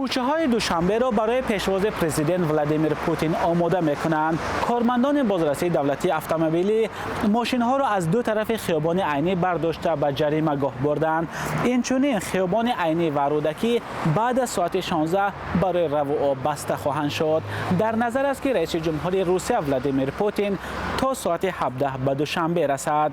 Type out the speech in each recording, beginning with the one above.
Кӯчаҳои Душанберо барои пешвози президент Владимир Путин омода мекунанд. Кормандони бозрасии давлатии автомобилӣ мошинҳоро аз ду тарафи хиёбони Айнӣ бардошта, ба ҷаримагоҳ бурданд. Инчунин хиёбони Айнӣ ва Рӯдакӣ баъд аз соати 16 барои раву об баста хоҳанд шуд. Дар назар аст, ки раиси ҷумҳури Русия Владимир Путин то соати 17 ба Душанбе расад.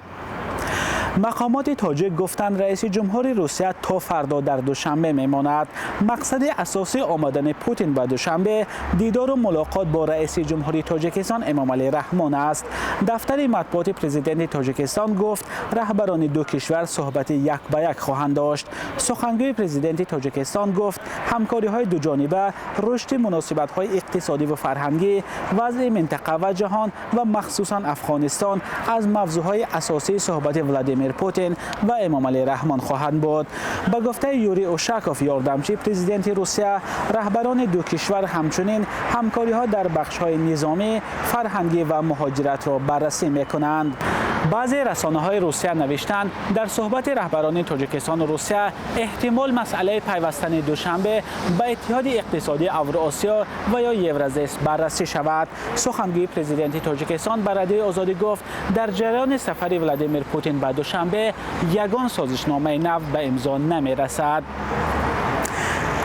Мақомоти тоҷик гуфтанд, раиси ҷумҳури Русия то фардо дар Душанбе мемонад. Мақсади асосии омадани Путин ба Душанбе дидору мулоқот бо раиси ҷумҳури Тоҷикистон Эмомалӣ Раҳмон аст. Дафтари матбуоти президенти Тоҷикистон гуфт, раҳбарони ду кишвар суҳбати як ба як хоҳанд дошт. Сухангӯи президенти Тоҷикистон гуфт, ҳамкориҳои дуҷониба, рушди муносибатҳои иқтисодӣ ва фарҳангӣ, вазъи минтақа ва ҷаҳон ва махсусан Афғонистон аз мавзӯъҳои асосии суҳбати Владимир Путин ва Эмомалӣ Раҳмон хоҳанд буд. Ба гуфтаи Юрий Ушаков, ёрдамчии президенти Русия, раҳбарони ду кишвар ҳамчунин ҳамкориҳо дар бахшҳои низомӣ, фарҳангӣ ва муҳоҷиратро баррасӣ мекунанд. Баъзе расонаҳои Русия навиштанд, дар суҳбати раҳбарони Тоҷикистону Русия эҳтимол масъалаи пайвастани Душанбе ба Иттиҳоди иқтисодии Авроосиё ва ё Евразес баррасӣ шавад. Сухангӯи президенти Тоҷикистон ба Радиои Озодӣ гуфт, дар ҷараёни сафари Владимир Путин ба Душанбе ягон созишномаи нав ба имзо намерасад.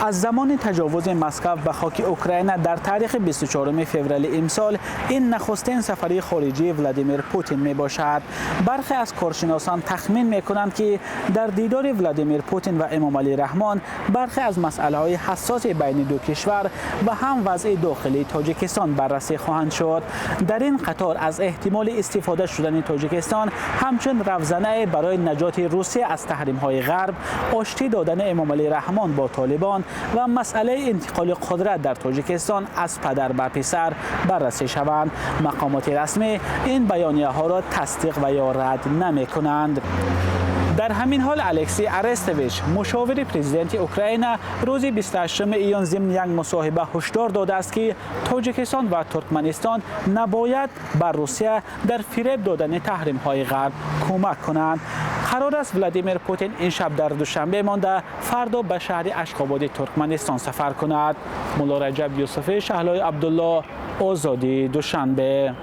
Аз замони таҷовузи Москав ба хоки Украина дар таърихи 24 феврали имсол ин нахустин сафари хориҷии Владимир Путин мебошад. Бархе аз коршиносон тахмин мекунанд, ки дар дидори Владимир Путин ва Эмомалӣ Раҳмон бархе аз масъалаҳои ҳассоси байни ду кишвар ва ҳам вазъи дохилии Тоҷикистон баррасӣ хоҳанд шуд. Дар ин қатор аз эҳтимоли истифода шудани Тоҷикистон ҳамчун равзанае барои наҷоти Русия аз таҳримҳои Ғарб, оштӣ додани Эмомалӣ Раҳмон бо Толибон ва масъалаи интиқоли қудрат дар Тоҷикистон аз падар ба писар баррасӣ шаванд. Мақомоти расмӣ ин баёнияҳоро тасдиқ ва ё рад намекунанд. Дар ҳамин ҳол Алексей Арестович, мушовири президенти Украина, рӯзи 28 июн зимни як мусоҳиба ҳушдор додааст, ки Тоҷикистон ва Туркманистон набояд ба Русия дар фиреб додани таҳримҳои Ғарб кӯмак кунанд. Қарор аст Владимир Путин ин шаб дар Душанбе монда, фардо ба шаҳри Ашқободи Туркманистон сафар кунад. Мулло Раҷаб Юсуфӣ, Шаҳлои Абдулло, Озодӣ, Душанбе.